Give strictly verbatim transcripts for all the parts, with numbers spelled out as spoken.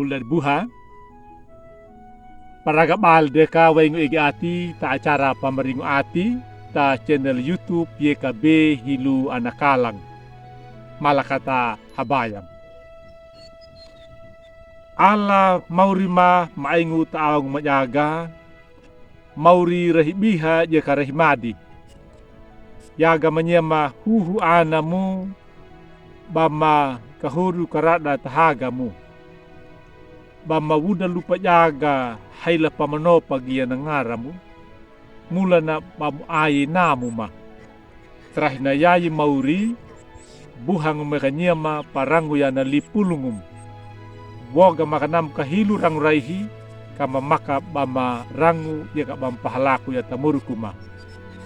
Uldan buha. Paraga bal deka waingu ege ati ta acara pamaringu ati ta channel YouTube Y K B Hilu Anakalang. Malakata habayang. Ala mauri ma maingu ta aung manyaga, mauri rahi biha ye ka rahi madi. Yaga manyema huhu anamu, ba ma kahoru karada tahaga mu. Ba ma wuda lupa yaga haila pamanopa gia na ngara mu. Mula na ba mu aye namu ma. Tarahi na yayi mauri, buhangu meka nyema pa rangu ya na lipulungu mu. Woga maka namu kahilu rangu raihi, ka mamaka ba ma rangu ye ka ba ma pahalaku ya ta moruku ma.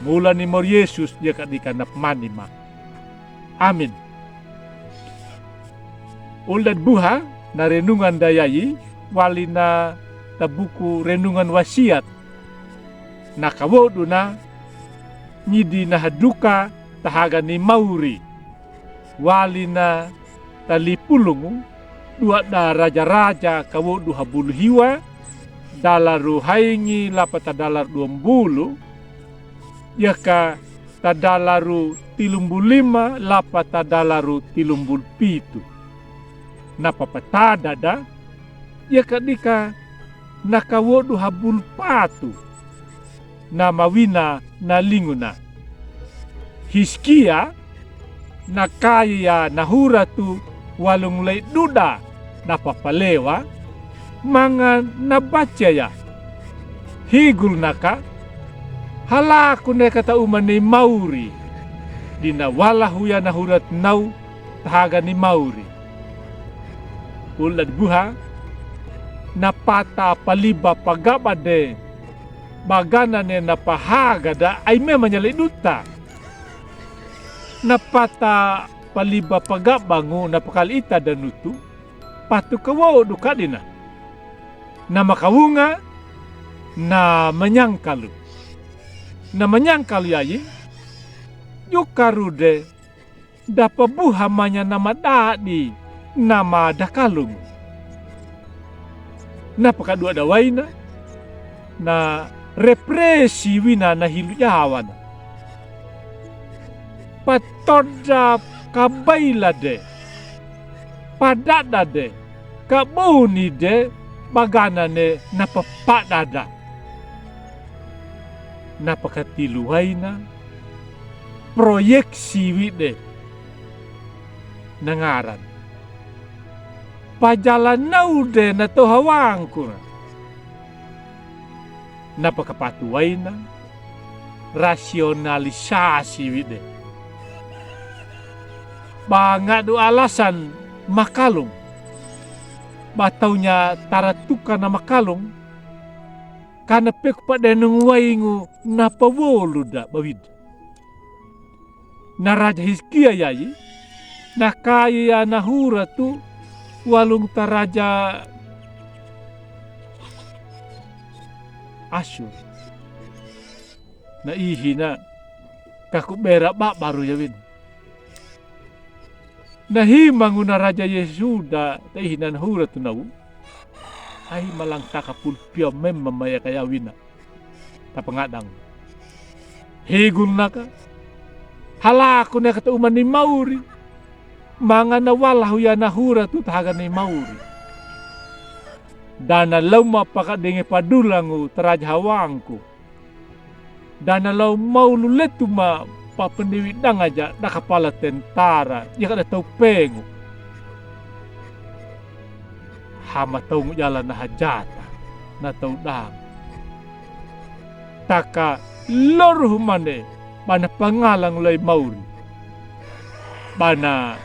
Mula ni mauri Yesus ye ka dika na pamani ma. Amin. Uldan buha na renungan da yayi, wali na ta buku renungan Wasiat. Na kawodu na nyidi na haduka tahaga ni mauri. Wali na ta lipulungu, dua da raja-raja kawodu habulu hiwa, dalaru haingi lapa ta dalaru dua mbulu, ye ka ta dalaru tilumbulu lima lapa ta dalaru tilumbulu pitu. Na papatada da, ye ka dika na kawodu habulu patu. Na mawina na linguna. Hiskia na kaye ya na huratu walung lai duda na papalewa, manga na batia ya. Higul naka, halaku neka ta uma ni mauri, dina walahu ya na huratu nau tahaga ni mauri. Uldan buha, na pata paliba pagaba de, bagana ne na pahaga da ai mema nyalai duta. Na pata paliba pagabangu na pakali ita danutu, patu kawodu kadina. Na makawunga, na manyangkalu. Na manyangkalu yayi, yukaru de, da pabuha manya na madadi, na madakalungu. Na pakadua da waina, na represi wina na hilu yawana. Patoda kabaila de, padada de, kaboni de, bagana ne na papadada. Na pakatilu waina, proyeksi wi de na ngaran. Pajalanau de na tau hawangku na. Na pakapatu waina, rasionalisasi wi de. Ba ngadu alasan makalung. Ba taunya taratuka na makalung. Kana peku padenung waingu na pawolu da bawida. Na raja Hiskia yayi, na kaye ya na huratu walung ta raja Asur. Na ihina, ka ku bera babaru ya wina. Na himangu na raja Yehuda ta ihina na huratu nau. Ai malangtaka pulpia mema maya ka ya wina. Tapangadang. Higul naka. Halaku neka ta uma ni mauri. Manga na walahu ya na huratu tahaga ni mauri. Dana lauma pakadenge padulangu ta raja hawangku. Dana lau maulu letu ma papendiwi dangaja da kapala tentara, ya ka da tau pengu. Hama taungu jala na hajata, na tau dang. Taka loru humane, bana pangalang lai mauri. Bana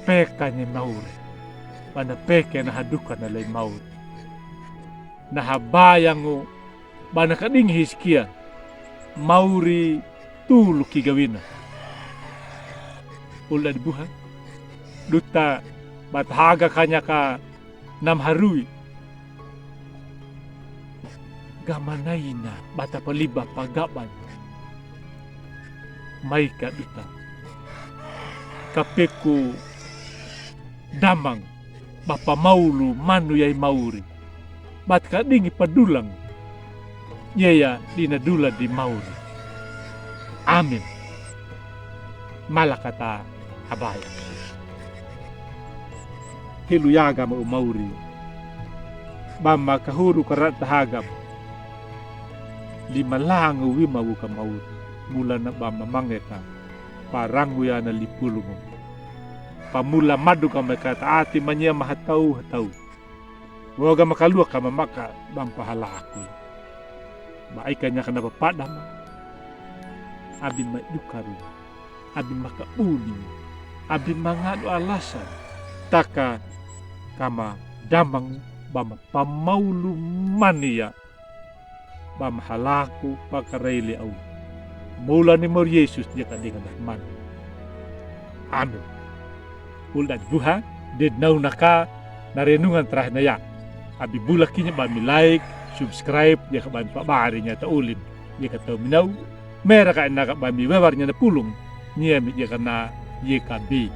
peka ni mauri. Bana peke na haduka na lai mauri. Na habayangu bana kadingi Hiskia, mauri tulu ki gawina. Uldan buha, duta bata haga kanyaka na maharuwi. Gamanaina bata paliba pagaban. Maika duta. Kapeku damang. ba pamaulu manu ya i mauri. Ba ti kadingi padulang. Yeya dina dula di mauri. Amin. Mala kata abaya. Helu yaga ma u mauri. Ba ma kahuru karata haga. Lima langu wima wuka mauri. Mula na ba ma mangeka. Parangu ya na lipulungu. Pamula maduka ma kata ati mania ma hatau hatau. Woga makaluwa ka mamaka ba mpahala aku. Ba ika nyaka na papada ma. Abi ma yukari. Abi ma kabuni. Abi ma ngadu alasan. Taka kama damang ba ma pamaulu mania. Ba ma halaku pakaraile au. Mula ni mori Yesus dia ka dinga na manu. Amin. Ulda buha de nau naka na renungan terakhir na ya. Abi bula kinya ba mi like, subscribe, dia ka ba mi pabari nya ta ulin. Dia ka tau mi nau. Mera ka ina ka ba mi webar nya na pulung. Nia mi dia ka na dia ka bi.